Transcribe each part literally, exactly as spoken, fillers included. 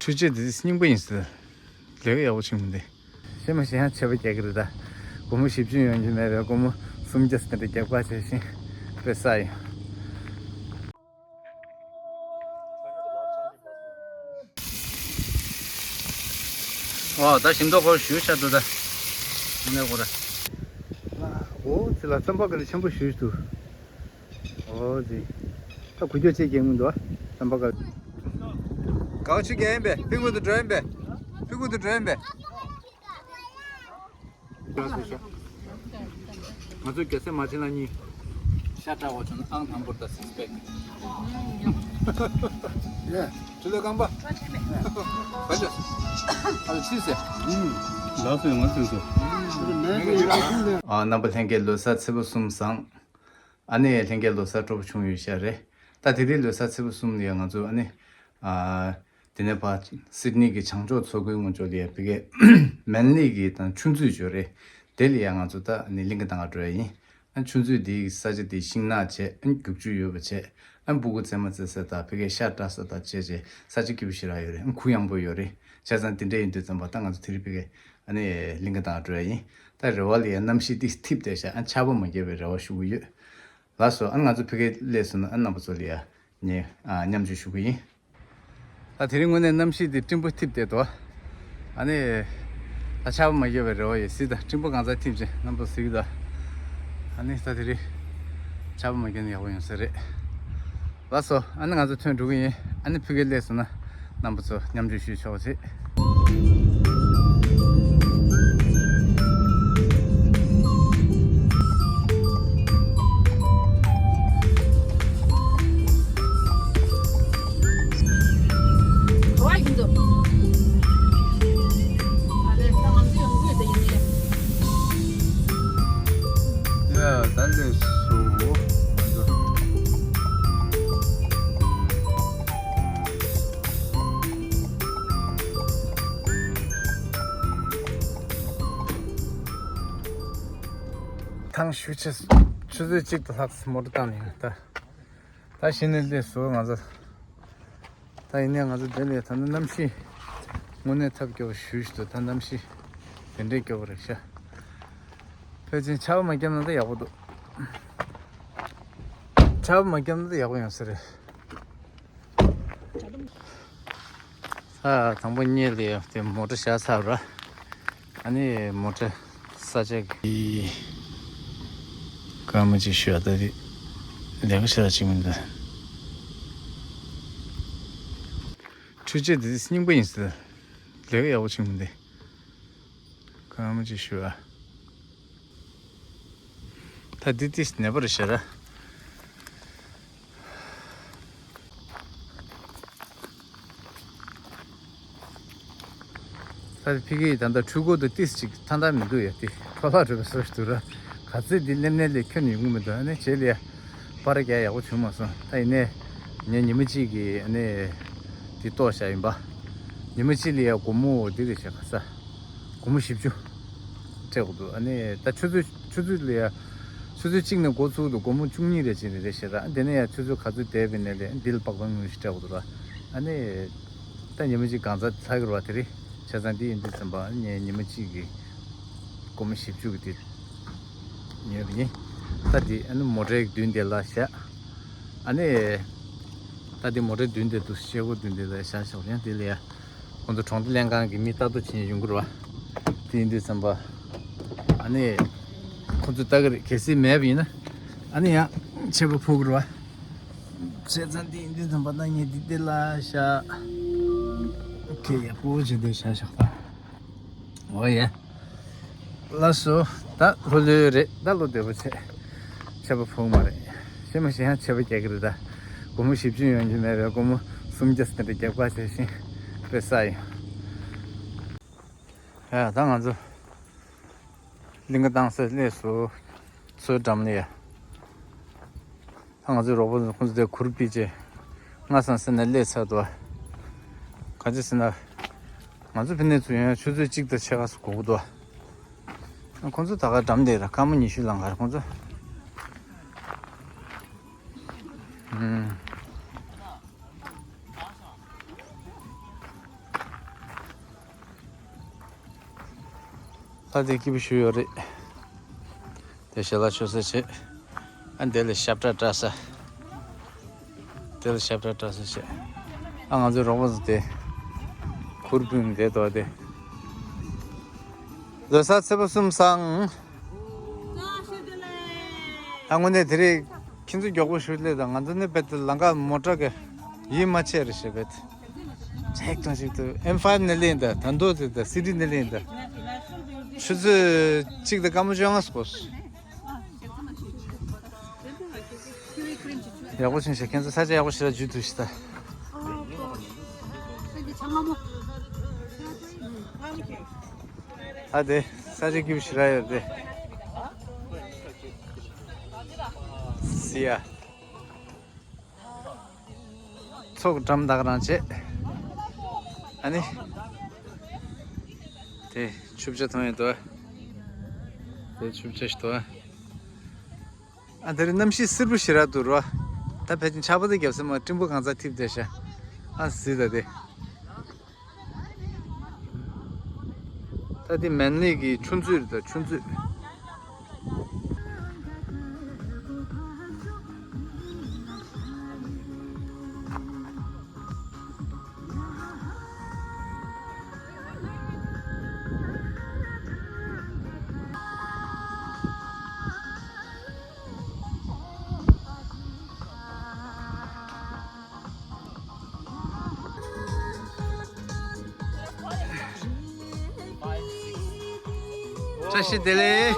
ཆུ་ཆེ་འདི་སྙིང་པོ་ཡིན་ཟེར། ལས་ཀ་ཡག་པོ་བྱུང་མི་འདུག་ཤེས་མ་ཤེས་ཡང་ཆད་པ་རྒྱག་གི་རེད་ད། སྒོར་མོ་བཞི་བཅུ་ཡོང་རྒྱུ་མེད་པས་སྒོར་མོ་སུམ་བརྒྱ་ཙམ་རེ་རྒྱག་པ་བྱས་ཤིང་དཔེ་ས་ཡིན། ཨོ་ད་ཞིམ་མདོག་ཁོ་ཞུ་ཤ་འདུག་ད། ངས་ཁོ་ར། ཨོ་ཙི་ལ་རྩམ་པ་ག་ལེ་ཆེན་པོ་ཞུ་འདུག་ཨོ་ཙི། ད་ཁུ་ཁྱོད་ཅེས་རྒྱག་མི་འདུག་ཨ། རྩམ་པ་ག་ལེ། གང་ཆུ་རྒྱག་ཡིན་པས་ཕི་གུ་དུ་འགྲོ་ཡིན་པས། ཕི་གུ་དུ་འགྲོ་ཡིན་པས། ང་ཚོ་རྒྱལ་སྲས་མ་བྱན་ལ་གཉིས། ཤ་སྐྲག་པ་བྱུང་ན་ཨང་དང་པོར་ད་སིགས་པེག་ཡ། ཆུ་ཚོད་རྐང་པ། བ་ཅོ། ཨ་ལ་ཕྱིས་སེ། ལགས་སོ་ང་ཚོས་སོ། ཨ་རྣམ་པ་ལྷན་རྒྱས་ལོ་གསར་ཚེས་པ་གསུམ་བཟང་། ཨ་ནེ་ལྷན་རྒྱས་ལོ་གསར་སྤྲོ་པོ་བྱུང་ཡོད་ཤག་རེད། ད་དེ་རིང་ལོ་གསར་ཚེས་པ་གསུམ་ལ་ཡང་ང་ཚོ་ཨ་ནེ། ཨ། དེ་ནས་ཕར་སིད་ནི་གི་བྱང་ཕྱོགས་མཚོ་ཁུལ་ངོས་ཕྱོགས་ལ་ཡ་ཕ་གི་མན་ལི་གི་དང་ཆུ་མཛོད་ཅིག་ཡོད་རེད། དེ་ལ་ཡ་ང་ཚོ་ད་ཨ་ནེ་གླིང་ག་བཏང་ག་འགྲོ་ཡ་ཡིན། ཨ་ཆུ་མཛོད་འདིའི་ས་ཆ་དེ་ཤིང་ནགས་བྱས་ཨ་རྒྱུག་ཆུ་ཡོད་པ་བྱས། ཨ་སྤུ་གུ་རྩེད་མ་རྩེ་ས་དང་ཕ་གི་ཤ་སྐྲག་ས་དང་བྱས་བྱས་ས་ཆ་སྐྱིད་པོ་ཞེ་དྲག་ཡོད་རེད། ཨ་གུ་ཡངས་པོ་ཡོད་རེད། བྱས་ཙང་དེ་འདྲ་ཡིན་དུས་ཙམ་པ་ད་ང་ཚོ་དེ་རིང་ཕ་གི་ཨ་ནེ་གླིང་ག་བཏང་ག་འགྲོ་ཡ་ཡིན། ད་རེ་བ་ལ་ཡ་གནམ་གཤིས་འདི་འཐིབས་བསྡད་ཤག་ཨ་ཆར་པ་མ་བརྒྱབ་པའི་རེ་བ་ཞུ་གི་ཡོད། ལགས་སོ། ཨ་ང་ཚོ་ཕ་གིར་སླེབས་སོང་ན་ཨ་རྣམ་པ་ཚོ་ལ་ཡ་ངས་ཨ་མཉམ་སྤྱོད་ཞུ་གི་ཡིན། ད་དེ་རིང་དངོས་གནས་གནམ་གཤིས་འདི་སྤྲིན་པ་འཐིབས་བསྡད་འདུག་ཨ་ནི་ད་ཆར་པ་མ་བརྒྱབ་པའི་རེ་བ་ཡོད། གཟིགས་དང་སྤྲིན་པ་གང་ཚ་འཐིབས་བྱས་རྣམ་པ་གཟིགས་དང་། ཨ་ནི་ད་དེ་རིང་ཆར་པ་མ་བརྒྱབ་ན་ཡག་པོ་ཡོང་ས་རེད། ལགས་སོ། ཨ་ནི་ང་ཚོ་ཐོན་འགྲོ་གི་ཡིན། ཨ་ནི་ཕ་གིར་སླེབས་སོང་ན་རྣམ་པ་ཚོ་མཉམ་སྤྱོད་ཞུས་ཆོག་ཅིག་ཡ། ད་ལས་སུ། ཐང་ཞུ་ཆེ། ཆུ་ཚོད་གཅིག་ཏུ་ལྷག་མོ་ཊ་བཏང་ནས་ད། ད་གཞི་ནས་སླེབས་སོང་ང་ཚོ། ད་ཡིན་ནའི་ང་ཚོ་འདི་ལས་ད་ནི་གནམ་གཤིས་དངོས་གནས་ཐབས་སྐྱོ་བོ་ཞུ་ཞུ་འདུག་ད་གནམ་གཤིས་དེ་འདྲའི་སྐྱོ་བོ་རེད་ཤག་ཕལ་ཆེར་ཆར་པ་མ་བརྒྱབ་ན་ད་ཡག་པོ་འདུག་ཆར་པ་མ་བརྒྱབ་ན་ད་ཡག་པོ་ཡོང་ས་རེད། ས་དང་པོ་གཉིས་ལ་དེ་མོ་ཊ་བཞག་ཚར་ར། ཨ་ནི་མོ་ཊ་ས་ཆ་གི་སྐར་མ་གཅིག་ཞུ་ཡ་ད་དེ་ལས་ཀ་བྱེད་ཡ་གཅིག་མི་འདུག་འཕྲུལ་ཆས་འདི་སྙིང་པོ་ཡིན་ཟེར། ལས་ཀ་ཡག་པོ་བྱུང་མི་འདུག་སྐར་མ་གཅིག་ཞུ་ཡ། ད་འདི་ཏིས་ནད་པ་རེད་ཤག་ར། ད་ཕ་གི་ད་ལྟ་འཕྲུལ་འཁོར་དུ་ཏིས་ཅིག་ཐང་ཐང་མི་འདུག་ཡ། དེ་ཕོ་ལག་རུ་བཟོ་ཞིག་འདུག་ར། ག་ཚོད་འདི་སླེབས་ནས་ལས་ཁྱོན་ཡོང་གི་མི་འདུག་ཨ་ནི་བྱེད་ལ་ཡ་པར་རྒྱག་ཡག་པོ་བྱུང་མ་སོང་། ད་ཡིན་ནའི་ངས་ཉི་མ་གཅིག་གི་ཨ་ནི་དེ་ལྟོགས་བཞག་ཡིན་པ། ཉི་མ་གཅིག་ལ་ཡ་སྒོར་མོ་འདི་རེད་བྱས་ག་ས། སྒོར་མོ་བཞི་བཅུ་སྤྲད་དགོས་འདུག་ཨ་ནི་ད་ཆུ་ཚོད་ཆུ་ཚོད་ལ་ཡ། ཆུ་ཚོད་གཅིག་ནས་འགོ་ཚུགས་འདུག་སྒོར་མོ་བཅུ་གཉིས་རེ་ཅིག་རེ་རེ་བྱེད་ར། དེ་ནས་ཡང་ཆུ་ཚོད་ག་ཚོད་འདས་པའི་ནས་ལས་འདི་ལ་པགས་པ་དངུལ་ཞིག་སྤྲད་དགོས་འདུག་ར། ཨ་ནི་ད་ཉི་མ་གཅིག་གང་ཚ་ཚ་གི་རེད་བ། དེ་རིང་བྱས་ཙང་འདི་ཡིན་དུས་ཙམ་པ་ངས་ཉི་མ་གཅིག་གི་སྒོར་མོ་བཞི་བཅུ་གི་དེ་ཉོས་པ་ཡིན། ད་འདི་ཨ་ནི་མོ་ཊའི་མདུན་དེ་ལ་བཞག་ཨ་ནི་ད་འདི་མོ་ཊའི་མདུན་དེ་འདུག་ཤེལ་སྒོ་མདུན་དེ་ལ་བཞག་ཤོག་ཡང་དེ་ལ་ཡ། ཁོང་ཚོ་གྲོང་སྡེ་ལྷན་ཁང་གི་མི་ལྟ་རྟོག་བྱེད་མཁན་ཡོང་གི་རེད་བ། དེ་ཡིན་དུས་ཙམ་པ། ཨ་ནི། ཁོང་ཚོ་ལྟ་གི་རེད། གལ་སྲིད་མེད་པ་ཡིན་ན། ཨ་ནི་ཡང་ཆད་པ་ཕོག་གི་རེད་བ། བྱས་ཙང་དེ་ཡིན་དུས་ཙམ་པ་ད་ངས་འདི་འདི་ལ་བཞག་ཁེ་ཡག་པོ་བྱས་ཏེ་བཞག་བཞག་ད། འོ་ཡ། ལགས་སོ། ད་ལྷོད་ལྷོད་རེད། ད་ལྷོད་བདེ་པོ་བྱས། ཆད་པ་ཕོག་མ་རེད། ཤེས་མ་ཤེས་ཡང་ཆད་པ་རྒྱག་གི་རེད་ད། སྒོར་མོ་བཞི་བཅུ་ཡོང་རྒྱུ་མེད་པས་སྒོར་མོ་སུམ་བརྒྱ་ཙམ་རེ་རྒྱག་པ་བྱས་ཤིང་དཔེ་ས་ཡིན། ཡ་ད་ང་ཚོ་གླིང་ག་བཏང་སའི་སླེབས་སོང་། མཚོའི་འགྲམ་ལ་ཡ། ད་ང་ཚོའི་རོགས་པ་ཚོ་ཁོང་ཚོ་དེ་གུར་ཕུབ་བྱས་སྔ་སང་ཟེར་ནས་སླེབས་ཚར་འདུག་ག་ཅི་ཟེར་ན། ང་ཚོ་ཕ་ནས་ཚུར་ཡོང་ཡ་ཆུ་ཚོད་གཅིག་དང་ཕྱེད་ཀ་ཙམ་འགོར་གི་འདུག་ཁོང་ཚོ་ད་ག་འགྲམ་དེ་ར་སྐར་མ་ཉི་ཤུ་ལང་ག་རེད་ཁོང་ཚོ། ཨུམ། ད་དེ་སྐྱིད་པོ་ཞུ་ཡོད་རེད། དེ་ཞལ་ལག་མཆོད་ས་བྱེད། ཨ་འདི་ལ་ཞབས་ཁྲ་བཀྲ་ས། དེ་ལ་ཞབས་ཁྲ་བཀྲ་ས་བྱེད། ཨ་ང་ཚོའི་རོགས་པ་ཚོ་དེ། གུར་ཕུབ་ནས་བསྡད་འདུག་དེ། ལོ་གསར་ཚེས་པ་གསུམ་བཟང་། ད་དངོས་གནས་དེ་རིང་ཁྱེད་ཚོ་མགྱོགས་པོ་ཞུ་ལས་དང་ང་ཚོ་ནི་བེད་ལམ་ཁ་མོ་ཊ་གི་ཡིད་མ་ཆེས་རེ་ཞེས་བེད། ཚེག་ཐོང་ཞིག་ཏུ་ཨེམ་ཕའེབ་ནས་ལེན་ད་ད་མདོ་དེ་ད་སི་ཌི་ནས་ལེན་ད། ཆུ་ཚོད་གཅིག་དང་སྐར་མ་བཅོ་ལྔ་སྐོར། ཡག་པོ་བྱུང་ཞེས་ཁྱེད་ཚོ་ས་ཆ་ཡག་པོ་ཞིག་ལ་འཇུས་ཐུབ་ཤིག་ད། ཨ་དེ་ས་ཆ་སྐྱིད་པོ་ཞེ་དྲག་ཡོད་དེ། སི་ཡ། ཚོགས་འགྲམ་དག་རང་བྱེད། ཨ་ནི། དེ་ཆུ་བྱ་མཐོང་ཡོད་དོ། དེ་ཆུ་བྱ་ཞིག་དོ། ཨ་དེ་རིང་གནམ་གཤིས་བསིལ་པོ་ཞེ་དྲག་འདུག་རོ། ད་ཕལ་ཆེར་ཆར་པ་དེ་བརྒྱབ་སྲིད་མ་སྤྲིན་པོ་གང་ཚ་འཐིབས་བསྡད་ཤག་ཨ་ཟི་ད་དེ། ད་དེ་མན་ལི་གི་ཆུ་མཛོད་རེད་ད་ཆུ་མཛོད། བཀྲ་ཤིས་བདེ་ལེགས།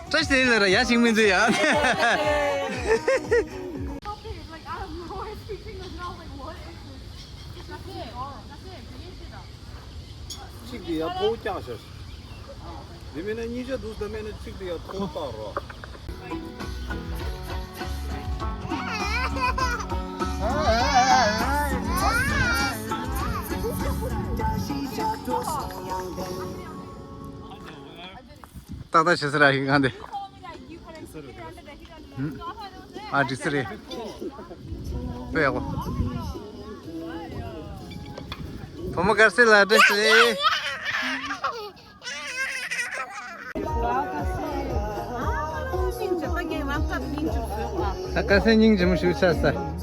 བཀྲ་ཤིས་བདེ་ལེགས་ལ་ཡ་ཞིག་མི་འཛུལ་ཡ། གཅིག་དེ་ཡར་ཐོག་བཀྱག་ཤག་དེ་མིན་ན་གཉིས་ཆ་འདུག་ད་མིན་ན་གཅིག་དེ་ཡར་ཐོག་བཏགས་རོགས། ཏག་ཏག་བྱེད་ས་ར་ཡིན་གང་དེ། ཨ་འགྲིག་ས་རེད། དཔེ་ཡག་པོ། བུ་མོ་དཀར་གསལ་ལ་བཀྲ་ཤིས་བདེ་ལེགས། ད་དཀར་གསལ་སྙིང་རྗེ་མོ་ཞིག་ཆགས་ས།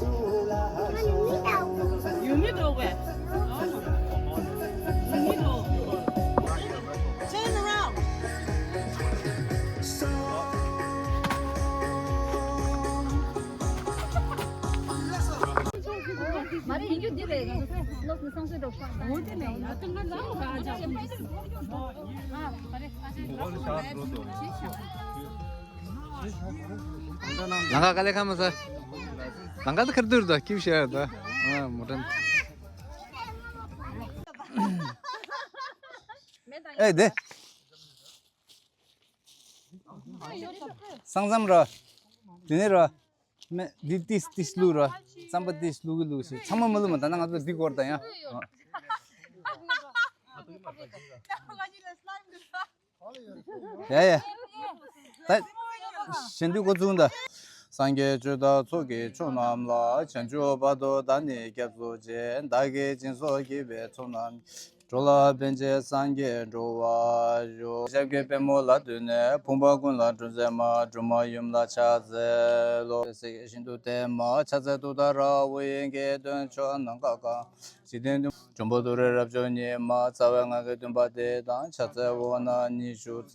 ལང་ཀ་དཀའ་ལས་ཁག་མ་ཟ། ལང་ཀ་ད་ཁར་དུར་དོ་སྐྱིབས་ཤར་དོ། ཨ་མོ་ཊ། ཨེ་དེ། ས་མཚམས་རོ། དེ་ནས་རོ། མེ་འདི་ཏིས་ཏིས་བླུག་རོ། རྩམ་པ་ཏིས་བླུག་གི་བླུག་ཞིག་ཚང་མ་མ་བླུག་མ་ད་ནང་ང་ཚོ་འདི་སྐོར་ད་ཡང་། ཡ་ཡ། ད་གཞན་དུས་འགོ་བཙུགས་ད། སངས་རྒྱས་ཆོས་བདག་ཚོགས་ཀྱི་མཆོག་རྣམས་ལ། བྱང་ཆུབ་བར་དུ་བདག་ནི་སྐྱབས་སུ་མཆི། བདག་གིས་སྦྱིན་སོགས་བགྱིས་པའི་ཚོགས་རྣམས། འགྲོ་ལ་ཕན་ཕྱིར་སངས་རྒྱས་འགྲུབ་པར་ཤོག་ཞབས་ཀྱི་པདྨོ་ལ་བཏུད་ནས། ཕོངས་པ་ཀུན་ལ་སྒྲོལ་མཛད་མ། སྒྲོལ་མ་ཡུམ་ལ་ཕྱག་འཚལ་ལོ། སྲས་ཀྱི་ཞིང་དུ་བསྟན་མ། ཕྱག་འཚལ་ཏུཏྟཱ་ར། ཨོ་ཡིག་གི་འདོན་ཆོག་ནམ་མཁའ་གང་། འཇིག་རྟེན་འདི་འཇོམས་པ་ཏུ་རེ་རབ་མཆོག་ཉིད་མ། རྩ་བའི་སྔགས་ཀྱི་བདུན་པ་སྟེ་དང་། ཕྱག་འཚལ་འོ་ན་ཉི་ཤུ་རྩ་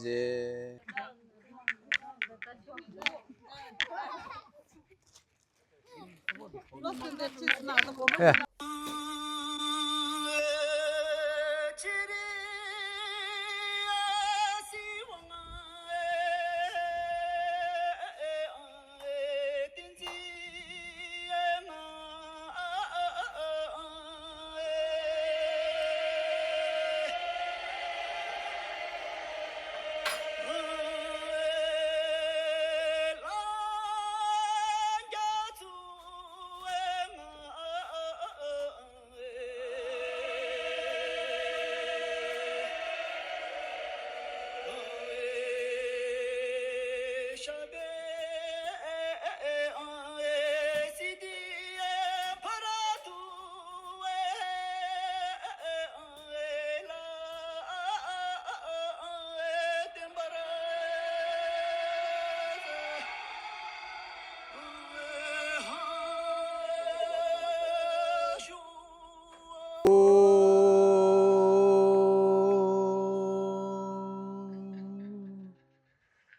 བཞི།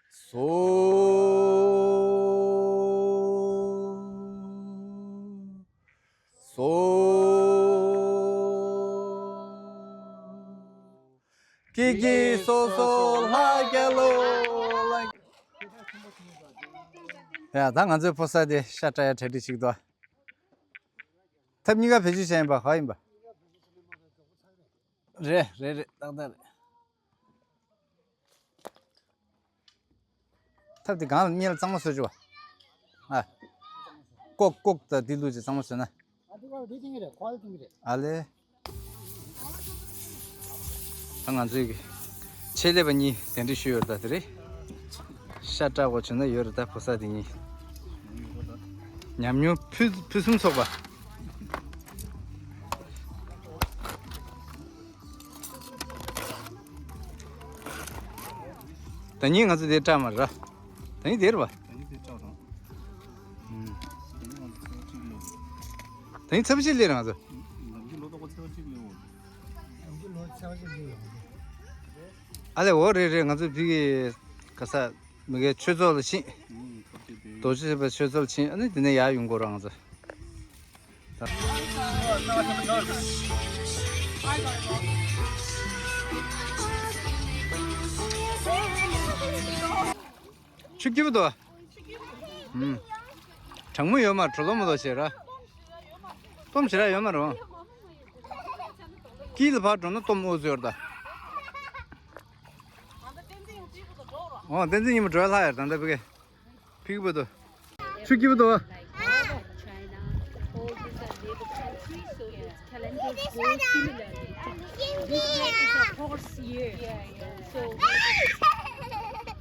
སོ། སོ། ཀི་ཀི་སོ་སོ་ལྷ་རྒྱལ་ལོ། ཡ་ད་ང་ཚོའི་ཕོ་གསར་དེ་ཤ་སྐྲག་ཡ་གྲ་སྒྲིག་ཅིག་འདུག་ཐབ་གཉིས་ཀ་བེད་སྤྱོད་བྱས་ཡིན་པ་ག་ཡིན་པ། རེད་རེད་རེད་ཏག་ཏག་རེད། ཐབ་དེ་གང་ལ་གཉིས་ལ་གཙང་མ་བཟོ་བཅུག་པ། ཨ། ལྐོག་ལྐོག་ད་དེ་ལུགས་ཅིག་གཙང་མ་བཟོས་ན། ཨ་དེ་ཀ་དེ་ཏིང་རེད་ཁོ་ལ་ཏིང་རེད། ཨ་ལེ། ད་ང་ཚོའི་གི་ཆེད་ལས་པ་གཉིས་གདན་འདྲེན་ཞུས་ཡོད་རེད་ད་དེ་རེད། ཤ་སྐྲག་པ་བྱུང་ན་ཡོད་རེད་ད་ཕོ་གསར་དེ་གཉིས། ཉམས་མྱོང་ཕུན་ཕུན་སུམ་ཚོགས་པ། ད་ཉིན་ང་ཚོ་དེ་སྐྲག་མ་རེད། ད་ཉིན་དེ་རེད་པ། ད་ཉིན་དེ་སྐྲག་རང་། ཨུམ། ད་ཉིན་ང་ཚོ་ཚེས་པ་གཅིག་སླེབས། ད་ཉིན་ཚེས་པ་གཅིག་སླེབས་རེད་ང་ཚོ། ནམ་རྒྱུན་ལོ་ཏོག་པ་ཚེས་པ་གཅིག་སླེབས་འོང་། ནམ་རྒྱུན་ལོ་ཚེས་པ་གཅིག་སླེབས་འོང་། ཨ་ལེ་འོ་རེད་རེད། ང་ཚོ་བི་གི་ག་ས་མི་གའི་ཆོས་ཚོགས་ལ་ཕྱིན། ཨུམ། ཐབས་ཅིག་དེ། རྡོ་རྗེ་སེམས་དཔའི་ཆོས་ཚོགས་ལ་ཕྱིན། ཨ་ནི་དེ་ནས་ཡར་ཡོང་དགོས་ར་ང་ཚོ། ཆུ་སྐྱིད་པོ་འདུག་ཨུམ། གྲང་མོ་ཡོད་མ་རེད། གྲོ་ལོ་མོ་ལོ་ཞེས་ར། སྟོམ་ཞེ་དྲག་ཡོད་མ་རེད། དཀྱིལ་ལ་ཕར་འགྲོ་ན་སྟོམ་འོ་ཟེར་ད། འོ་བསྟན་འཛིན་ཉི་མ་འགྲོ་ལྷ་ཡར་ད་ལྟ་བི་གེ། ཕིག་པོ་དོ། ཆུ་སྐྱིད་པོ་དོ། China, all these are neighbor countries, so the calendar goes similarly. This year is a horse year. So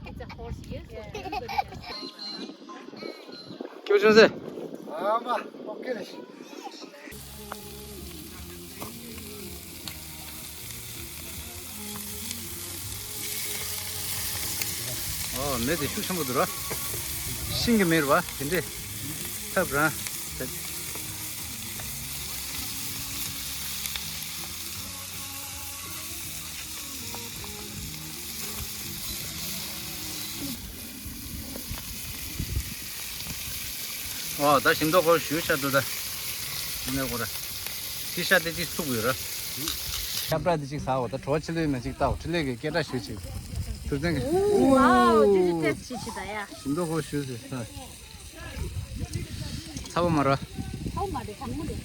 it's a horse year, so everybody can. ཁྱོད་ཆུང་སེ། ཨ་མ། ཨོ་ཁེ་རེད། ཨོ་མེ་དེ་ཤུགས་ཆེན་པོ་འདུག་ར། ཤིང་གི་མེ་རེད་པ། དེ་འདྲས་ཐབ་རང་། ཨོ་ད་ཞིམ་མདོག་ཁོ་ཞུ་ཤ་འདུག་ད། ངས་ཁོ་ར། ཤི་ཤ་དེ་ཅིག་ཚུགས་ཡོད་ར། ཤ་བྲག་དེ་ཅིག་ཟ་འོ་ད་གྲོ་ཕྱི་ལོའི་མ་ཅིག་ལྟ་འོ་ཕྲི་ལས་ཀྱི་སྐད་སྒྲ་ཞུ་ཅིག་ཐུབ་བསྟན་གི། ཨོ་ཝའོ་ཅི་ཅི་ཏེ་ཅི་ཅི་ད་ཡ། ཞིམ་མདོག་ཁོ་ཞུ་ཟེར་ས། ཚ་པོ་མ་ར། ཚ་པོ་མ་རེད་གང་མོ་རེད།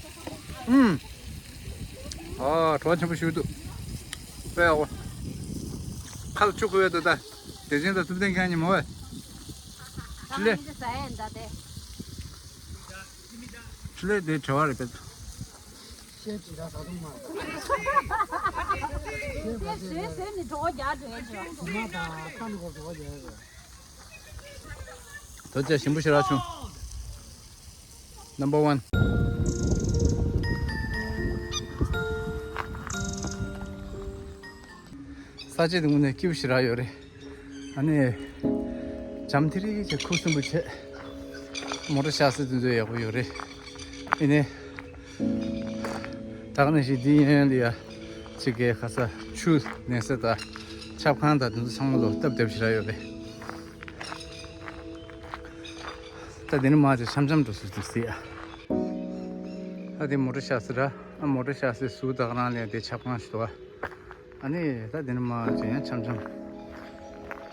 ཨུམ། ཨ་གྲོ་ཆེན་པོ་ཞུ་འདུག་དཔེ་ཡག་པོ། ཁ་ལ་ཆུ་ཁོལ་བས་འདུག་ད། དེ་བཞིན་ད་ཐུབ་བསྟན་མཁན་ཉིན་མོ་བས། ཕྲི་ལས། ཕྲི་ལས་དེ་བྲེལ་བ་རེད་པས། ཤེས་ཅི་ར་ད་དུང་མ། དེ་བཟོས་བཟོས་ནས་གྲོགས་རྒྱག་འགྲོ་ཡས་བྱོས། དེ་མ་ད་ཁ་ནས་གོ་གྲོགས་རྒྱག་ཡས་རེད། དོ་ཅག་ཞིམ་པོ་ཞེ་དྲག་བྱུང་། Number one། ས་ཆ་དེ་དངོས་གནས་སྐྱིད་པོ་ཞེ་དྲག་ཡོད་རེད། ཨ་ནི། འཇམ་ཐིང་རིང་བྱས་ཁུ་སིམ་པོ་བྱས། མོ་ཊ་བཞག་ས་དེ་ཚོ་ཡག་པོ་ཡོད་རེད། ཨ་ནི། ད་ག་ནང་བཞིན་འདི་ཡན་ལ་ཡ། ཅིག་གི་ག་ས་ཆུ་ལེན་ས་དང་། ཆབ་ཁང་དང་དེ་ཚོ་ཚང་མ་ལོ་སྟབས་བདེ་པོ་ཞེ་དྲག་ཡོད་རེད། ད་འདི་ནས་མར་ཅིག་འཆམ་འཆམ་འགྲོ་ས་འདུག་ཟེར་ཡ། ད་འདི་མོ་ཊ་བཞག་ས་ར། ཨ་མོ་ཊ་བཞག་སའི་ཟུར་དང་རང་ལ་ཡ་འདི་ཆབ་ཁང་ཞིག་འདུག་ཨ། ཨ་ནི་ད་འདི་ནས་མར་ཅིག་ཡང་འཆམ་འཆམ།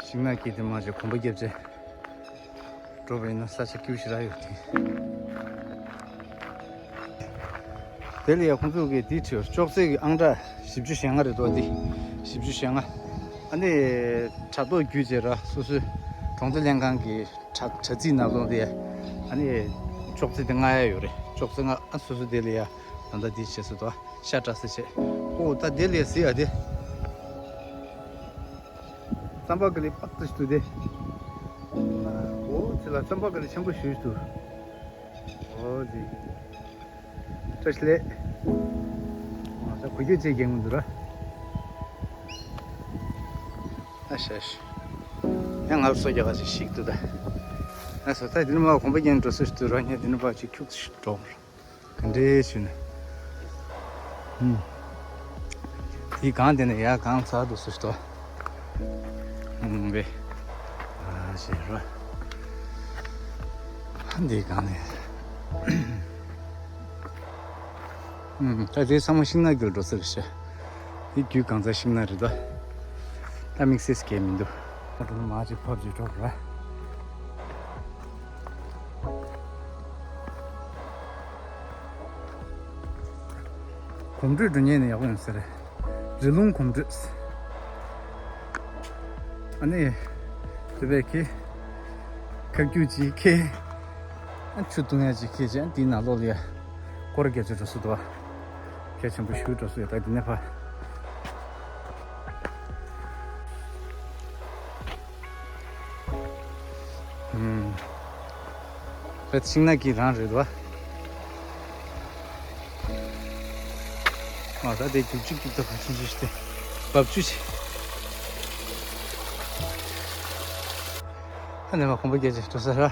ཤིང་ནགས་ཀྱི་འདི་མར་ཅིག་གོམ་པ་བརྒྱབ་བྱས། འགྲོ་བ་ཡིན་ན་ས་ཆ་སྐྱིད་པོ་ཞེ་དྲག་ཡོད་དེ། དེ་ལ་ཡ་ཁོང་ཚོ་གི་འདི་བྲིས་ཡོད། ཅོག་ཙེ་གི་ཨང་གྲངས་བཞི་བཅུ་ཞེ་ལྔ་རེད་འདུག་འདི་བཞི་བཅུ་ཞེ་ལྔ། ཨ་ནི་དྲ་ཐོག་བརྒྱུད་བྱས་ར་སོ་སོའི་གྲོང་སྡེ་ལྷན་ཁང་གི་དྲ་དྲ་ཚིགས་ནང་ལོགས་དེ་ཡ། ཨ་ནི་ཅོག་ཙེ་དེ་མངགས་ཡ་ཡོད་རེད། ཅོག་ཙེ་མངགས་ཨ་སོ་སོ་དེ་ལ་ཡ་ད་ལྟ་འདི་བྱས་སོ་འདུག་ཤ་བཀྲ་ས་བྱས། ཨོ་ད་དེ་ལ་ཡ་གཟིགས་ཨ་དེ། རྩམ་པ་གི་ལི་པགས་ཏུ་ཞིག་ཏུ་དེ། ཨོ་ཚེ་ལ་རྩམ་པ་གི་ལི་ཆེན་པོ་ཞིག་ཏུ། ཨོ་དེ། བཀྲ་ཤིས་ལེགས། ཨོ་ད་གོ་རྒྱུ་ཅེས་རྒྱན་མི་འདུག་ར། ཨ་ཤ་ཤ། ཡང་ང་ལ་སོ་རྒྱག་ག་ཅིག་ཞིག་ཏུ་ད། ཨ་སོ་ད་དེ་ནི་མ་གོམ་པ་རྒྱན་འགྲོ་ས་ཞིག་ཏུ་ར་ཉེ་དེ་ནི་པ་ཅིག་ཁྱུག་ཏུ་ཞིག་འགྲོ། ག་འདྲའི་ཞུ་ན། ཧུམ། དེའི་སྒང་དེ་ནས་ཡར་སྒང་ཚར་དུ་སུ་ཞིག་ཏོ། ཧུམ་བེ། ཟེར་རོ། འདི་གང་ནས། ཨུམ། ད་དེ་ཚང་མ་ཤིང་ནགས་ཀྱི་འགྲོ་ས་རེད་ཤག་འདི་རྒྱུད་གང་ཚང་ཤིང་ནགས་རེད་དོ། ད་དམིགས་བསལ་གང་མི་འདུག་ད་དེ་ནས་མར་ཅིག་ཕབ་ཅིག་འགྲོ་ར། གོམ་བགྲོད་འགྲོ་མཁན་ནི་ཡག་པོ་ཡོང་ས་རེད། རི་ལུང་གོམ་བགྲོད། ཨ་ནི། དེ་བས་ཁེ། ཁ་རྒྱུག་ཅིག་ཁེ། ཨ་ཆུ་བཏུང་ཡ་ཅིག་ཁེ་ཅན་དེའི་ནང་ལོགས་ལ་ཡ། སྐོར་ར་རྒྱག་ཅིག་འགྲོ་སྲིད་འདུག་བ། གལ་ཆེན་པོ་ཞིག་འགྲོ་སྲིད་ཡོད། ད་འདི་ནས་ཕར། ཨུམ། བེད་ཤིང་ནགས་ཀྱི་རང་རེད་བ། ཨ་ད་དེ་རྒྱུག་ཆུ་རྒྱུག་ད་བབ་ཆུ་ཆུ་ཞིག་སྟེ། བབ་ཆུ་ཞིག་ཨ་ནས་མ་གོམ་པ་རྒྱག་ཅིག་འགྲོ་ས་ར།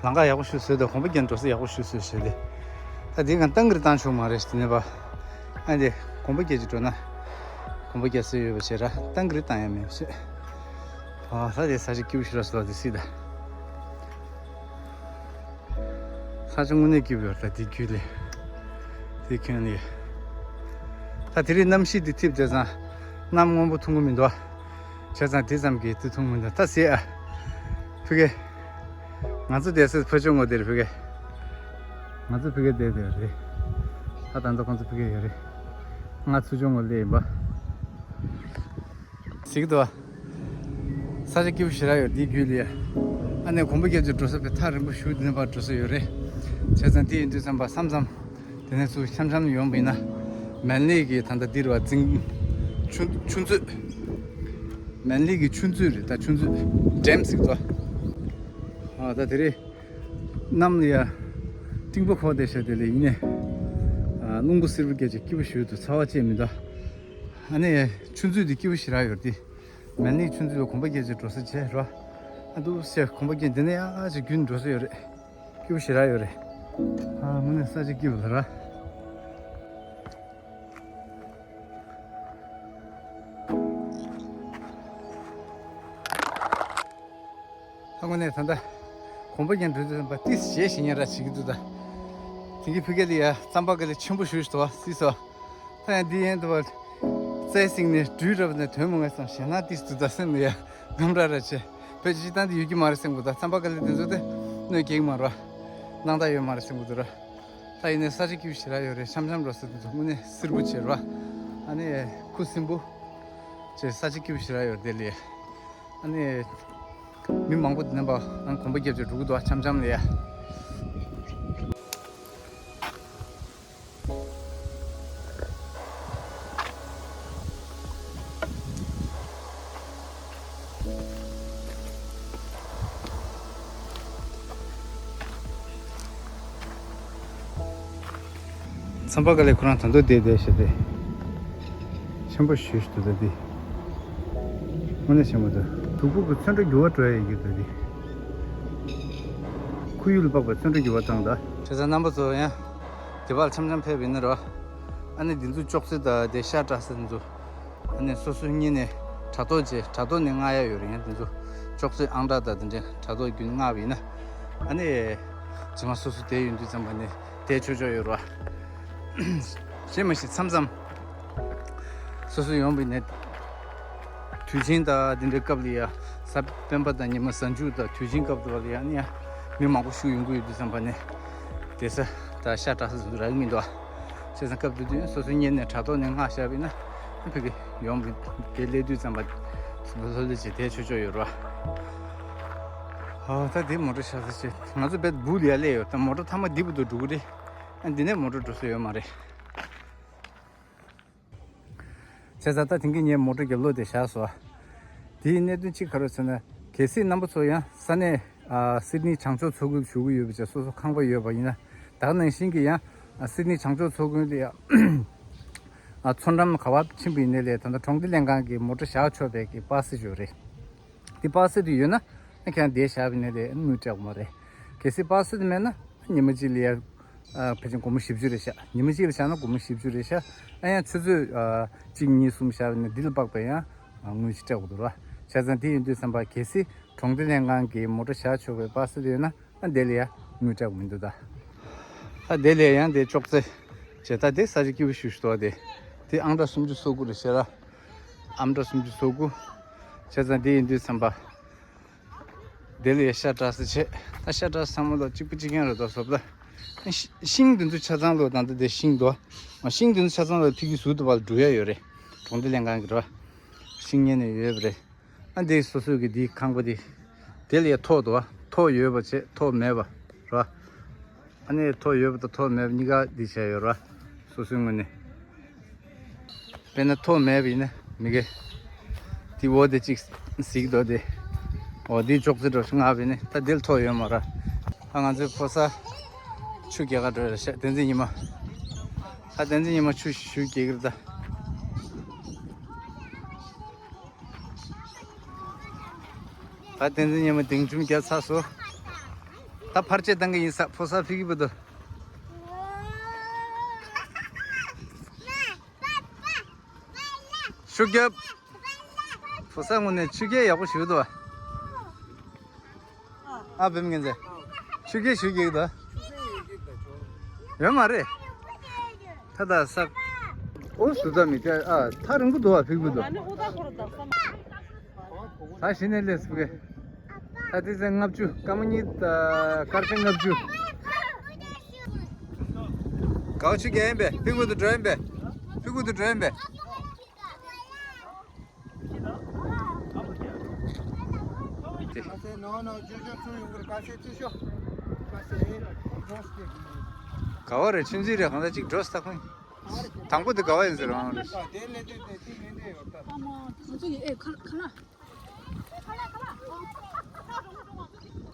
ལམ་ཁ་ཡག་པོ་ཞིག་བཟོས་ཏེ་གོམ་པ་རྒྱག་འགྲོ་ས་ཡག་པོ་ཞིག་བཟོས་བྱས་ཏེ། ད་དེ་གང་བཏང་གིར་བཏང་ཆོག་མ་རེད་དེ་ནས་པ། ཨ་དེ་གོམ་པ་རྒྱག་ཅིག་འགྲོ་ན། གོམ་པ་རྒྱག་ས་ཡོད་པ་བྱས་ར་བཏང་གིར་བཏང་ཡ་མེད་པ་བྱས། ཨ་ད་དེ་ས་ཆ་སྐྱིད་པོ་ཞིག་ར་སོ་དེ་སྲིད་ད། ས་ཆ་དངོས་གནས་སྐྱིད་པོ་ཡོད་ད་དེ་རྒྱུད་ལས། དེ་ཁྱོན་ནས། ད་དེ་རིང་གནམ་གཤིས་འདི་ཐིབས་བྱས་ཙང་། གནམ་སྔོན་པོ་མཐོང་གི་མི་འདུག་ཨ། བྱས་ཙང་དེ་ཙམ་གྱིས་དེ་མཐོང་མི་འདུག་ད་ཟེར་ཨ། ཕ་གི། ང་ཚོ་བསྡད་སའི་ཕ་ཆུང་ངོ་དེར་ཕ་གི། ང་ཚོ་ཕ་གི་བསྡད་དེ་རེད། ད་ད་ལྟ་ཁོང་ཚོ་ཕ་གི་ཡོད་རེད། ང་ཚོ་ཆུང་ངོ་ལས་ཡིན་པ། གཟིགས་འདུག་ས་ཆ་སྐྱིད་པོ་ཞེ་དྲག་ཡོད་འདི་རྒྱུད་ལ་ཡ། ཨ་ནས་གོམ་པ་རྒྱག་ཅིག་འགྲོ་ས་དཔེ་ཐག་རིང་པོ་ཞིག་འདི་ནས་ཕར་འགྲོ་ས་ཡོད་རེད། བྱས་ཙང་དེ་ཡིན་དུས་ཙམ་པ་མཚམས་མཚམས་དེ་ནས་ཚུར་འཆམ་འཆམ་ཡོང་བ་ཡིན་ན། མན་ལི་གི་ད་ལྟ་འདིར་བ་རྫིང་། ཆུ་ཆུ་མཛོད། མན་ལི་གི་ཆུ་མཛོད་རེད་ད་ཆུ་མཛོད། ཌེམ་ཟེར་གི་འདུག་ཨ་ད་དེ་རེད། གནམ་ལ་ཡ། སྤྲིན་པ་ཕོག་བསྡད་ཤག་དེ་ལས་ཡིན་ནས། ཨ་རླུང་བུ་སེར་པོ་སྐད་ཅིག་སྐྱིད་པོ་ཞིག་འདུག་ཚ་བ་ཅིག་མི་འདུག་ཨ་ནི་ཆུ་མཛོད་འདི་སྐྱིད་པོ་ཞེ་དྲག་ཡོད་དེ། མན་ལི་ཆུ་མཛོད་ལ་གོམ་པ་རྒྱག་ཅིག་འགྲོ་ས་བྱས་རོ། ཨ་འདུག་སེ་གོམ་པ་རྒྱག་འདི་ནས་ཡ་ཅིག་རྒྱུན་འགྲོ་ས་ཡོད་རེད། སྐྱིད་པོ་ཞེ་དྲག་ཡོད་རེད། ཨ་དངོས་གནས་ས་ཆ་སྐྱིད་པོ་ལ་ར། ད་དངོས་གནས་ད་ལྟ་གོམ་པ་རྒྱག་འགྲོ་དུས་ཙམ་པ་ཏིས་ཞེ་ཞེ་ཉེ་ར་བྱེད་ཀྱི་འདུག་ད་དེང་གི་ཕ་གི་ལ་ཡ་རྩམ་པ་ག་ལེ་ཆེན་པོ་ཞེ་ཞིག་འདུག་བ་སྲིད་སོ། ད་ཡང་འདི་ཡན་དུ་བ་རྩྭའི་སེང་ནས་སྦྲུལ་རབ་ནས་དོན་མོ་ངས་ཙམ་ཞེ་ན་ཏིས་འདུག་ད་སེམས་ལ་ཡ་སྒམ་ར་ར་བྱས་བོད་ཅི་སྟངས་དེ་ཡོད་ཀྱི་མ་རེད་སེམས་གུ་ད་རྩམ་པ་ག་ལེ་དེ་ཚོ་དེ་གནོད་སྐྱེལ་གི་མ་རེད་བ། སྣང་དག་ཡོད་མ་རེད་སེམས་གུ་འདུག་ར། ད་ཡིན་ནའི་ས་ཆ་སྐྱིད་པོ་ཞེ་དྲག་ཡོད་རེད། འཆམ་འཆམ་འགྲོ་ས་དེ་ཚོ་དངོས་གནས་བསིལ་པོ་བྱེད་རོགས། ཨ་ནི་ཁུ་སིམ་པོ་བྱེད་ས་ཆ་སྐྱིད་པོ་ཞེ་དྲག་ཡོད་དེ་ལས། ཨ་ནི་མི་མང་པོ་དེ་ནས་པ་ཨང་གོམ་པ་རྒྱབ་བྱས་འགྲོ་གི་འདུག་ཨ་འཆམ་འཆམ་ལ་ཡ། ཚན་པ་ག་ལེ་ཁོ་རང་ད་དུང་བསྡད་བསྡད་བྱས་ཏེ། ཆེན་པོ་ཞེ་ཞིག་འདུག་ད་འདི། དངོས་གནས་ཆེན་པོ་འདུག་གཟུགས་པོ་གི་ཚོན་ཁྲ་འགྱུར་བ་འགྲོ་ཡ་ཡིན་གྱི་འདུག་འདི། ཁོར་ཡུག་ལ་དཔག་པའི་ཚོན་ཁྲ་འགྱུར་བ་བཏང་ད། བྱས་ཙང་རྣམ་པ་ཚོ་ཡང་། དེ་བར་འཆམ་འཆམ་ཕེབས་ཡིན་ན་རོ། ཨ་ནི་འདི་ཚོ་ཅོག་ཙེ་དང་དེ་ཤ་བཀྲ་ས་འདི་ཚོ། ཨ་ནི་སོ་སོའི་སྔས་ནས་དྲ་ཐོག་བྱས་དྲ་ཐོག་ནས་མངགས་ཡ་ཡོད་རེད། ཡང་འདི་ཚོ་ཅོག་ཙེ་ཨང་གྲངས་དང་དེ་འདྲའི་དྲ་ཐོག་བརྒྱུད་མངགས་པ་ཡིན་ན། ཨ་ནི། རྗེས་མ་སོ་སོ་དེ་ཡོང་དུས་ཙམ་པ་ནས་དེ་ཆོག་ཆོག་ཡོད་རོ། གཞན་མ་གཞི་མཚམས་མཚམས། སོ་སོ་ཡོང་བའི་ནས། དུས་ཆེན་དང་འདི་འདྲའི་སྐབས་ལ་ཡ། གཟའ་སྤེན་པ་དང་ཉི་མ་གཟའ་མཇུག་དང་དུས་ཆེན་སྐབས་དུ་བ་ལ་ཡ་ནི་ཡ། མི་མང་པོ་ཞིག་ཡོང་གི་ཡོད་དུས་ཙམ་པ་ནས། བསྡད་ས་དང་ཤ་བཀྲ་ས་ཚོ་རག་གི་མི་འདུག་ཨ། བྱས་ཙང་སྐབས་དེ་དུས་སོ་སོའི་སྔས་ནས་དྲ་ཐོག་ནས་མངགས་བཞག་པ་ཡིན་ན། ཕ་གི་ཡོང་བའི་དེ་སླེབས་དུས་ཙམ་པ། ལྷོད་ལྷོད་བྱས་དེ་ཆོག་ཆོག་ཡོད་རོ། ཨ་ད་དེ་མོ་ཊ་བཞག་ས་ཆེ། ང་ཚོ་བེད་སྦུག་ལ་ཡ་སླེབས་ཡོད། ད་མོ་ཊ་མཐའ་མ་འདི་བུ་དུ་འགྲོ་གི་རེད། ཨ་འདི་ནས་མོ་ཊ་འགྲོ་ས་ཡོད་མ་རེད། བྱས་ཙང་ད་དེང་གི་ངས་མོ་ཊ་རྒྱབ་ལོགས་དེ་བཞག་སོང་། དེའི་གནད་དོན་གཅིག་ག་རེ་ཟེར་ན། གལ་སྲིད་རྣམ་པ་ཚོ་ཡང་ས་གནས་ཨ་སིད་ནི་བྱང་ཕྱོགས་མཚོ་ཁུལ་བཞུགས་ཀྱི་ཡོད་པ་བྱས་སོ་སོ་ཁང་པ་ཡོད་པ་ཡིན་ན། ད་ག་ནང་བཞིན་གྱི་ཡང་ཨ་སིད་ནི་བྱང་ཕྱོགས་མཚོ་ཁུལ་དེ་ཡང་ཨ་མཚོ་འགྲམ་ག་བར་ཕྱིན་པ་ཡིན་ནའི་ལས་ད་ལྟ་གྲོང་སྡེ་ལྷན་ཁང་གི་མོ་ཊ་བཞག་ཆོག་པའི་གི་པ་སེ་ཡོད་རེད། དེ་པ་སེ་དེ་ཡོད་ན་ཁྱེད་རང་དེ་བཞག་པ་ཡིན་ནའི་ལས་དངུལ་སྤྲད་དགོས་མ་རེད། གལ་སྲིད་པ་སེ་དེ་མེད་ན་ཉི་མ་གཅིག་ལ་ཡ། ཨ་ཕལ་ཆེར་སྒོར་མོ་བཞི་བཅུ་རེད་ཤག་ཉི་མ་གཅིག་ལ་བཞག་ན་སྒོར་མོ་བཞི་བཅུ་རེད་ཤག་ཨ་ཡང་ཆུ་ཚོད་ཨ་གཅིག་གཉིས་གསུམ་བཞག་པ་ཡིན་ན་འདི་ལ་དཔག་པའི་ཡང་དངུལ་ཞིག་སྤྲད་དགོས་འདུག་ར། བྱས་ཙང་དེ་ཡིན་དུས་ཙམ་པ་གལ་སྲིད་ གྲོང་སྡེ་ལྷན་ཁང་གི་མོ་ཊ་བཞག་ཆོག་པའི་པ་སེ་དེ་ཡོད་ན་ཨ་དེ་ལ་ཡ་དངུལ་སྤྲད་མི་འདུག་ད། ད་དེ་ལ་ཡང་དེ་ཅོག་ཙེ་བྱས་ད་དེ་ས་ཆ་སྐྱིད་པོ་ཞུ་ཞུ་ཏོ་དེ། དེ་ཨང་གྲངས་སུམ་ཅུ་སོ་དགུ་རེད་ཤག་ར། ཨང་གྲངས་སུམ་ཅུ་སོ་དགུ། བྱས་ཙང་དེ་ཡིན་དུས་ཙམ་པ། དེ་ལ་ཡ་ཤ་བཀྲ་ས་བྱས། ད་ཤ་བཀྲ་ས་ཚང་མ་ལ་གཅིག་པ་གཅིག་རྐྱང་རེད་དོ་བཟོ་ལ། ཤིང་དེ་ཚོ་ཆ་ཚང་ལོ་ད་ལྟ་དེ་ཤིང་འདུག་ཤིང་དེ་ཚོ་ཆ་ཚང་ལ་ཕ་གི་ཟུར་དུ་བར་འགྲོ་ཡ་ཡོད་རེད། གྲོང་སྡེ་ལྷན་ཁང་གི་རེད་བ། ཤིང་ཉན་ནས་ཡོད་པ་རེད། ཨ་འདི་སོ་སོའི་གི་འདིའི་ཁང་པ་འདི། དེ་ལ་ཡ་ཐོག་འདུག་བ། ཐོག་ཡོད་པ་བྱས་ཐོག་མེད་པ་རེད་བ། ཨ་ནི་ཐོག་ཡོད་པ་དང་ཐོག་མེད་པ་གཉིས་ཀ་འདི་བྱས་ཡོད་རེད་བ། སོ་སོའི་ངོས་ནས། དཔེར་ན་ཐོག་མེད་པ་ཡིན་ན་མི་དགེ། འདི་འོ་དེ་གཅིག་གཟིགས་འདུག་དེ། འོ་འདི་ཅོག་ཙེ་འདྲ་ཞིག་མངགས་པ་ཡིན་ན་ད་འདི་ལ་ཐོག་ཡོད་མ་རེད། ཨ་ང་ཚོའི་ཕོ་གསར་ཆུ་རྒྱག་ག་འགྲོ་ཡ་རེད་ཤག་བསྟན་འཛིན་ཉི་མ། ད་བསྟན་འཛིན་ཉི་མ་ཆུ་ཞུ་རྒྱག་གི་རེད་ད། ད་བསྟན་འཛིན་ཉི་མ་སྡིངས་ཆུང་རྒྱག་ཚར་སོང་། ད་ཕར་ཆེར་བཏང་གི་ཡིན་ས། ཕོ་གསར་ཕ་གི་བར་དུ། ཤུགས་རྒྱབ། ཕོ་གསར་ངོ་ནས་ཆུ་རྐྱལ་ཡག་པོ་ཞུ་འདུག་བ། ཨ་བེམ་ངན་ཚེ། ཆུ་རྐྱལ་ཞུ་གི་འདུག་ཡོད་མ་རེད། ད་ད་ས། ཨོ་སུ་ད་མི་ཀ་ཨ་ཐག་རིང་པོ་འདུག་བ་ཕིག་པོ་འདུག་ད་གཞི་ནས་སླེབས་སུ་གི། ད་དེ་ཚེ་ལྔ་བཅུ་སྐར་མ་གཉིས་དང་སྐར་ཆ་ལྔ་བཅུ། གའོ་ཆུ་རྐྱལ་ཡིན་པས། ཕིག་པོ་དུ་འགྲོ་ཡིན་པས། ཕིག་པོ་དུ་འགྲོ་ཡིན་པས། ག་བ་རེད། ཆུན་ཚིག་རེད། གང་ལྟར་གཅིག་འགྲོ་སྟག་ཁུང་། དང་པོ་དེ་ག་བ་ཡིན་ཟེར་རང་རེད།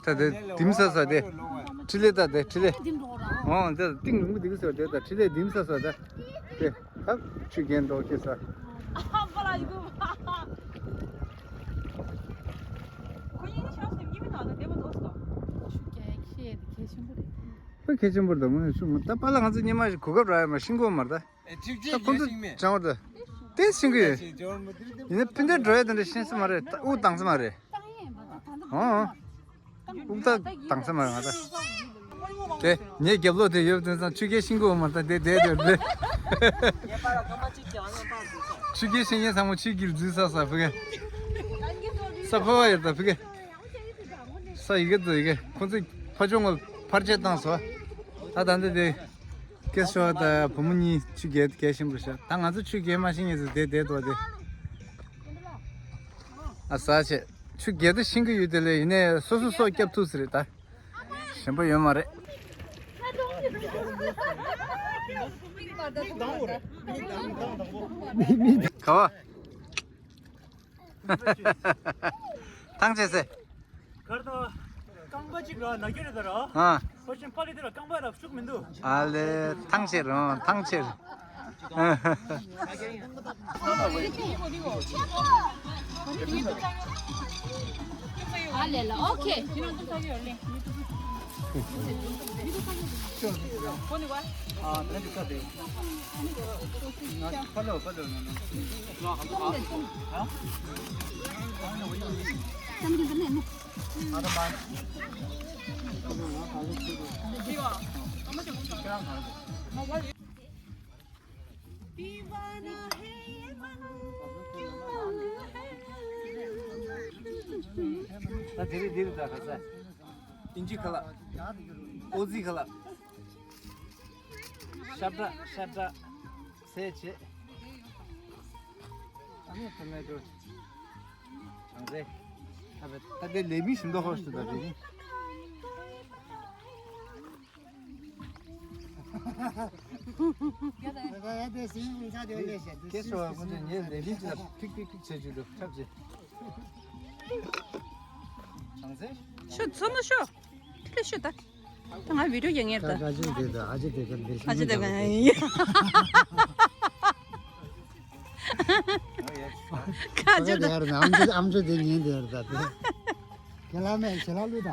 ད་དེ་དིམ་ས་ས་དེ། ཁྲི་ལེ་ད་དེ་ཁྲི་ལེ། འོང་དེ་ཏིང་རིང་པོ་དེ་གི་ཟེར་དེ་ད་ཁྲི་ལེ་དིམ་ས་ས་ད། དེ་ད་ཆུ་རྐྱལ་འགྲོ་ཁེ་ས། ཁོ་གཉིས་ཤག་སེམས་ཉི་མ་དང་ན་བདེ་མོ་འདུག་སོ། ཆུ་རྐྱལ་ཤེས་དེ་གལ་ཆེན་པོ་རེད། ཁོ་གལ་ཆེན་པོ་རེད་ད། ངོ་ནས་ཤུགས་མ་ད་པཱ་ལགས་ང་ཚོ་ཉི་མ་ཞིག་གོ་སྐབས་རག་ཡ་མ་ཤིང་གོ་མ་རེད་ད། ད་ཁོ་ཚོ་སྦྱང་བར་ད་དེ་ཤིང་གི་ཡོད། ཡིན་ན་ཕན་ཚུན་འགྲོ་ཡ་དེ་འདྲ་ཤེས་ས་མ་རེད། ད་དབུགས་དྭངས་ས་མ་རེད། ཨོ། དབུགས་ད་དྭངས་ས་མ་རེད་ང་ད། དེ་ངའི་རྒྱབ་ལོགས་དེ་ཡོད་དུས་ཙང་ཆུ་རྐྱལ་ཤིང་གོ་མ་ད་དེ་དེ་དེ་དེ། ཆུ་རྐྱལ་ཤེས་མཁན་ཚང་མ་ཆུ་རྐྱལ་འཛུལ་ས་ས་ཕུ་གེ། ས་ཕོ་བ་ཡོད་ད་ཕུ་གེ། ས་ཡི་གེ་འཛུལ་ཡི་གེ་ཁོ་ཚོས་ཕ་ཆུང་ངོ་ཕར་ཆེར་བཏང་སོ། ད་ད་འདི་དེ། སྐྱེས་ཤོག་ད་བུ་མོ་གཉིས་ཆུ་རྐྱལ་རྐྱལ་ཤེས་པར་ཤག་ད་ང་ཚོ་ཆུ་རྐྱལ་མ་ཤེས་མཁན་ཚོ་དེ་དེ་དོ་དེ། ཨ་ས་ཆེ། ཆུ་རྐྱལ་དེ་ཤེས་ཀྱི་ཡོད་དེ་ལས་ཡིན་ནའི་སོ་སོ་སོ་སྐྱབས་ཐུབ་ཟེར་རེད་ད། ཞན་པ་ཡོད་མ་རེད། ག་བ། ཐང་ཆད་སེ། གར་དང་། རྐང་པ་གཅིག་ལ་ན་རྒྱུ་རེད་ད་ར། ཨ། ཕོ་ཆེན་པ་ལི་དེ་ལ་རྐང་པ་ལ་ཤུགས་མི་འདུག་ཨ་ལེ་ཐང་ཆད་རང་ཐང་ཆད། ཨ་ལེ་ལ་ཨོ་ཁེ། ད་དེ་རིང་འདིར་ད་ཁ་ས། ཨིན་ཇི་ཁ་ལག་ཨོ་ཛི་ཁ་ལག་ཤ་བཀྲ་ཤ་བཀྲ། ཟས་བྱེད། ཨ་ནི་ཐོ་མེ་ཏོ། བྱང་རྩེ། ད་བེ་ད་དེ་ལས་མི་ཞིམ་མདོག་ཧོ་ཞུ་ད་དེ་ནི། ཁྱེད་ཚོ་ང་ཚོ་ངའི་ལས་མི་ཅིག་ལ་ཕིག་ཕིག་ཕིག་བྱེད་རྒྱུ་འདུག་ཐབས་ཅིག་བྱང་རྩེ། ཤོ་ཚོ་མ་ཤོ། ཁྲི་ལེ་ཤོ་ད། ད་ང་བི་ཌིའོ་རྒྱག་ངེར་ད། ཀ་ཀ་ཅི་དེ་ད་ཨ་ཅེ་དེ་ག་འདིར་ཨ་ཅེ་དེ་ག་ཡིན། ཀ་ཅི་ད། ཨམ་ཅོ་ཨམ་ཅོ་དེ་ཉན་དེ་ཡར་ད་དེ། ཁྱེད་ལ་མེད་ཁྱེད་ལ་ལུས་ད།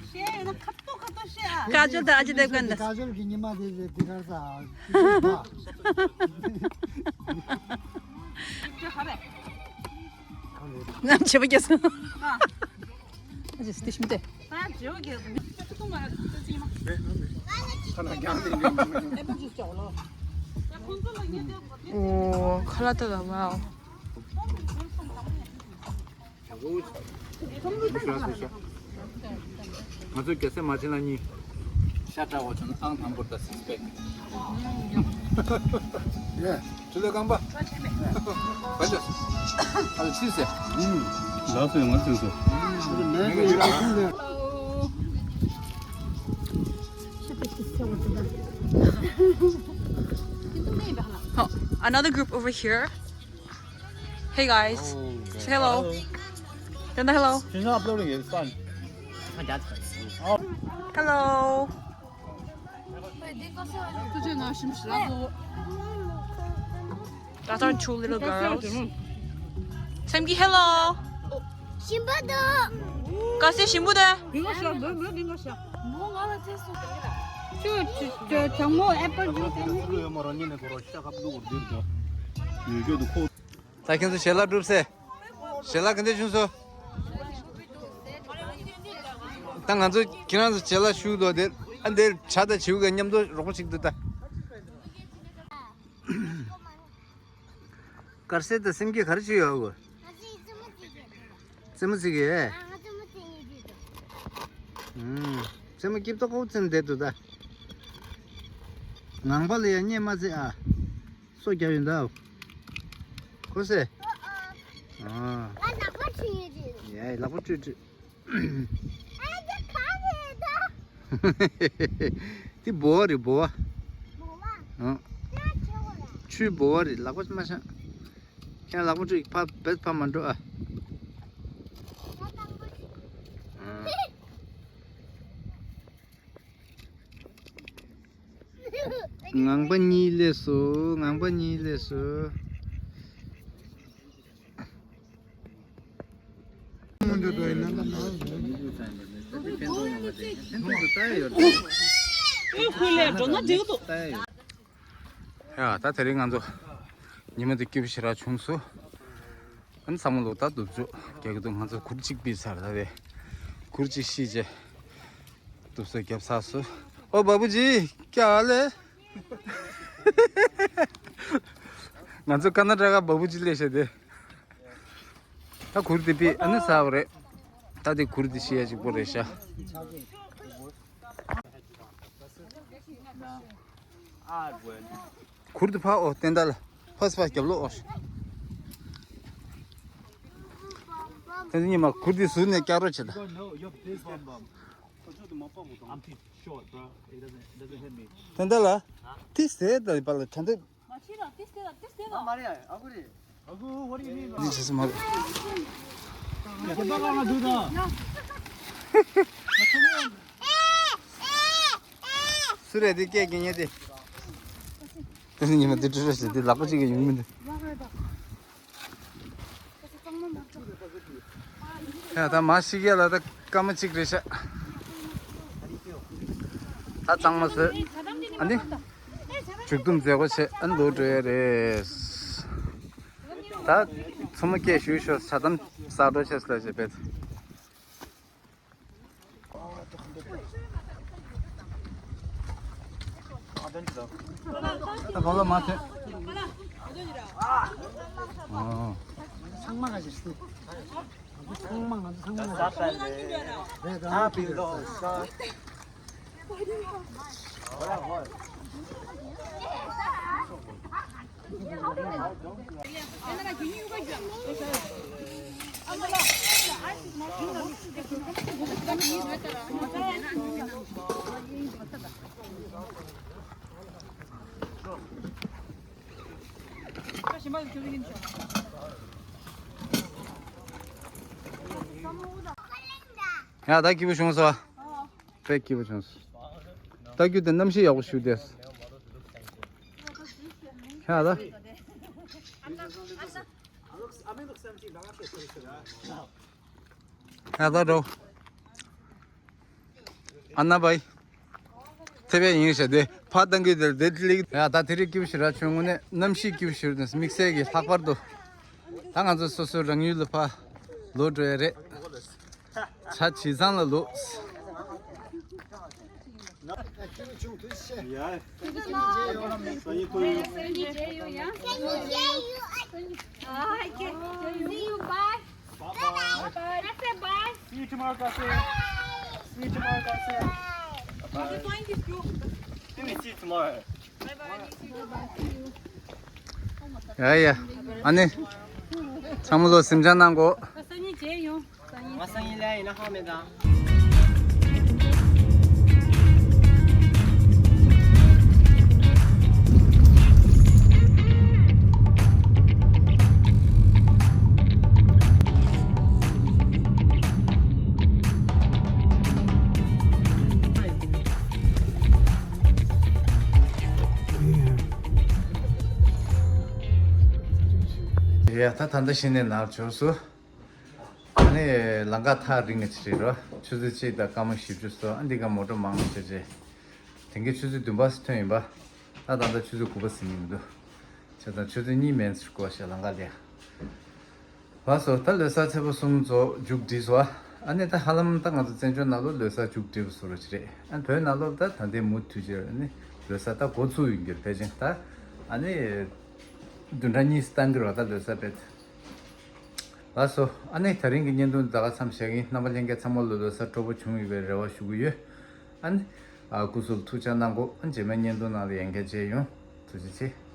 ཤེས་ཡོད་ན་ཁ་ཏོ་ཁ་ཏོ་ཤེས་ཨ། ཀ་ཅོ་ད་ཨ་ཅེ་དེ་ག་འདི། ཀ་ཅོ་གི་ཉི་མ་དེ་དེ་དེ་གར་ས། ཅོ་ཧ་རེ། ང་བྱེད་པ་སྐྱེས་སོང་། ཨ་ཅེ་སྟེ་ཤིམ་ཏེ། ད་བྱེད་པ་སྐྱེས་སོང་། ཨོ་ཁ་ལག་ཏོ་ལ་ཝའོ། ང་ཚོའི་རྒྱལ་སྲས་མ་བྱན་ལ་གཉིས། ཤ་བཀྲ་བ་བྱུང་ན་ཨང་དང་པོར་ད་སིགས་པེག་ཡེ། ཆུ་ཚོད་རྐང་པ། བ་ཅོ། ཨ་ལ་ཆི་ཟེར། ལགས་སོ་ཡོང་བ་ཚུན་སོ། Oh, another group over here. Hey guys. Say hello. Then the hello. She's not uploading it, it's fine. Hello. That are two little girls. Samki, hello. ཞིམ་པོ་འདུག་ཀ་སེ་ཞིམ་པོ་དེ། ལིང་ག་ཤ་འདུག་མོ་ལིང་ག་ཤ། མོ་ང་ལ་ཅེས་སུ། ཅུ་ཅུ་ཅུ་ཇང་མོ་apple juice and ད་ཁྱེད་ཚོ་ཞལ་ལག་སྒྲུབ་སེ། ཞལ་ལག་ག་འདྲ་བྱུང་སོང་། ད་ང་ཚོ་ཁྱེད་རང་ཚོ་ཞལ་ལག་ཞུ་འདུག་དེར་ཨ་འདིར་ཇ་དང་བྱིའུ་ག་མཉམ་དུ་རོགས་པ་ཞིག་འདུག་ད། དཀར་ཟས་དང་སེམས་སྐྱིད་ག་རེ་བྱེད་ཡོད་གོ། ང་ཚོས་རྩེད་མོ་རྩེ་གི་ཡོད། རྩེད་མོ་རྩེ་གི་ཡོད། ཨ་ང་རྩེད་མོ་རྩེ་ཉེ་རེད་འདུག་ཨུམ། རྩེད་མོ་སྐྱིད་ཏོག་ཏོག་རྩེ་བསྡད་འདུག་ད། ངང་པ་ལ་ཡང་བརྙས་མ་རྩེ་ཨ། སོ་རྒྱབ་ཡོད་འདུག་གོ་སེ། ཨ། ང་ལག་པ་འཁྲུད་ཉེ་རེད། ཡ་ལག་པ་འཁྲུད་འཁྲུད། ཨ་ད་ག་རེད་ད། དེ་ལྦུ་བ་རེད་ལྦུ་བ། ལྦུ་བ། ཨང་། ཆུའི་ལྦུ་བ་རེད་ལག་པ་མ་བཞག་ཁྱེད་ལག་པ་བཀྲུས་ཕ་བེད་ཕ་མ་འགྲོ་ཨ། ངང་པ་གཉིས་སླེབས་སོང་ངང་པ་གཉིས་སླེབས་སོང་། ཡ་ད་དེ་རིང་ང་ཚོ་ཉི་མ་དེ་སྐྱིད་པོ་ཞེ་དྲག་བྱུང་སོང་། ཨ་ནི་ཚང་མ་ལོ་ད་སྡུག་ཅུ་རྒྱག་གི་འདུག་ང་ཚོ་གུར་གཅིག་ཕུད་ཚར་ད་དེ་གུར་གཅིག་ཕུད་རྗེས་སྡུག་ས་རྒྱབ་ཚར་སོང་། ཨོ་བ་བུ་ཇི་ཀྱ་ལེ། ང་ཚོ་ཀ་ན་ཊ་ཀ་བ་བུ་ཇི་ལས་བྱས་ཏེ། ད་གུར་དེ་ཕུད་ཨ་ནི་ཟ་བ་རེད། ད་དེ་གུར་དེ་ཕྱི་ཡ་གཅིག་པོ་རེད་ཤག་གུར་དེ་ཕར་ཨོ་བསྟན་ད་ལ་ཕར་ཕར་རྒྱབ་ལོག་ཨོ། དེ་ཚོ་ཉི་མ་གུར་དེ་ཟུར་ནས་བཀྱག་རོགས་བྱེད་ད། Go, no, you're big bum bum. I'm too short, bro. It doesn't, it doesn't hit me. དེ་འདྲ་ལ། དེ་ཟེར་ད་པ་ལ་དྲན་འདུག་མ་ཕྱི་ལ་ཏིས་ཏེ་ལ་ཏིས་ཏེ་ལ། མ་རེད་ཨ་ཁུ་རེད། ཨ་ཁུ། What do you mean? འདི་བྱེད་སྲིད་མ་རེད། རྒྱ་པ་གང་ལ་འདུག་ད། སུ་རེད་དེ་སྐད་རྒྱག་མཁན་དེ། དེ་ནི་ཉི་མ་དེ་འདྲ་རེད་ཟེར་དེ་ལག་པ་གཅིག་གིས་ཡོང་མི་འདུག་ཡ་ད་མ་ཤི་གེ་ལ་ད་སྐར་མ་གཅིག་རེད་ཤག་ད་གཙང་མ་བཟོས། ཨ་ནི། མཇུག་བསྡོམས་མཛད་སྒོ་བྱས་ཨ་ནི་ལོག་འགྲོ་ཡ་རེད། ད་མཚོ་མོ་སྐད་ཞུས་ཤོག་ཇ་དམ་ཟ་འགྲོ་ཆེས་ལ་ཞེས་པས། ད་གོ་ལ་མ་ཐེ། ཨོ། ཚང་མ་ག་ཞིག་སུ། ཚང་མ་ང་ཚོ་ཚང་མ་ག་ཞིག་སུ། རེད་ག་ཨ་པི་ལོ་ས། ཡ་ད་སྐྱིད་པོ་བྱུང་སོང་། དཔེ་སྐྱིད་པོ་བྱུང་སོང་། ལྟ་རྒྱུ་དེ་གནམ་གཤིས་ཡག་པོ་ཞིག་བསྡད་སོང་། ཡ་ད། ཡ་ད་འགྲོ། ཨ་ན་བའི། ཐེ་བའི་ཡིན་ཞེས་དེ་ཕ་ཏང་གི་དེར་དེ་ལིག་ཡ་ད་དེ་རིང་སྐྱིད་པོ་ཞིག་ར་བྱུང་དངོས་གནས་གནམ་གཤིས་སྐྱིད་པོ་ཞིག་རེད། དམིགས་བསལ་གྱི་ལྷག་པར་དུ། ད་ང་ཚོ་སོ་སོའི་རང་ཡུལ་ལ་ཕར་ལོག་འགྲོ་ཡ་རེད། ཇ་བྱེད་ཚང་ལ་ལོག See you tomorrow, Kasi. See you tomorrow, Kasi. Bye-bye. Let me see you tomorrow. ཡ་ཡ། ཨ་ནི། ཚང་མ་ལོ་གཟིམ་འཇག་གནང་གོ། ང་སང་ཉིན་ལས་ཡིན་ན་ཧ་མེད་ད། ཡ་ད་ད་ལྟ་གཞི་ནས་ནར་བྱོས་སོ། ཨ་ནི་ལམ་ཁ་ཐག་རིང་ངེ་ཅི་རེད་རོ། ཆུ་ཚོད་གཅིག་དང་སྐར་མ་བཞི་བཅུ་སོ། ཨ་འདི་ག་མོ་ཊ་མང་ཆེ་ཆེ། དེང་གི་ཆུ་ཚོད་བདུན་པ་སུ་ཐོན་ཡིན་པ། ད་ད་ལྟ་ཆུ་ཚོད་དགུ་པ་ཟིན་གྱི་མི་འདུག་བྱས་ཙང་ཆུ་ཚོད་གཉིས་མན་ཙམ་འགོར་ཤག་ལམ་ཁ་ལ། ལགས་སོ། ད་ལོ་གསར་ཚེས་པ་གསུམ་ཚོ་མཇུག་བསྒྲིལ་སོང་། ཨ་ནི་ད་ཧ་ལམ་ད་ང་ཚོ་བཙན་བྱོལ་ནང་ལོགས་ལོ་གསར་མཇུག་བསྒྲིལ་བ་བཟོ་འདྲ་ཅིག་རེད། ཨ་བོད་ནང་ལོགས་ད་ད་ལྟའི་མུ་མཐུད་ཅིག་ཨ་ནི་ལོ་གསར་ད་འགོ་ཚུགས་ཡིན་གྱི་རེད། ཕལ་ཆེར་ད་ཨ་ནི་བདུན་ཕྲག་གཉིས་བཏང་གི་རེད་པ། ད་ལོ་གསར་དཔེ། ལགས་སོ། ཨ་ནི་ད་རིང་གི་བརྙན་ཐུང་འདི་ད་ག་མཚམས་བཞག་གི་ཡིན། རྣམ་པ་ལྷན་རྒྱས་ཚང་མ་ལོ་ལོ་གསར་སྤྲོ་པོ་བྱུང་ཡོད་པའི་རེ་བ་ཞུ་གི་ཡོད། ཨ་ནི། ཨ་སྐུ་གཟུགས་ཐུགས་ཅག་གནང་གོ། ཨ་རྗེས་མའི་བརྙན་ཐུང་ནང་ལ་ཡང་བསྐྱར་མཇལ་ཡོང་། ཐུགས་རྗེ་ཆེ།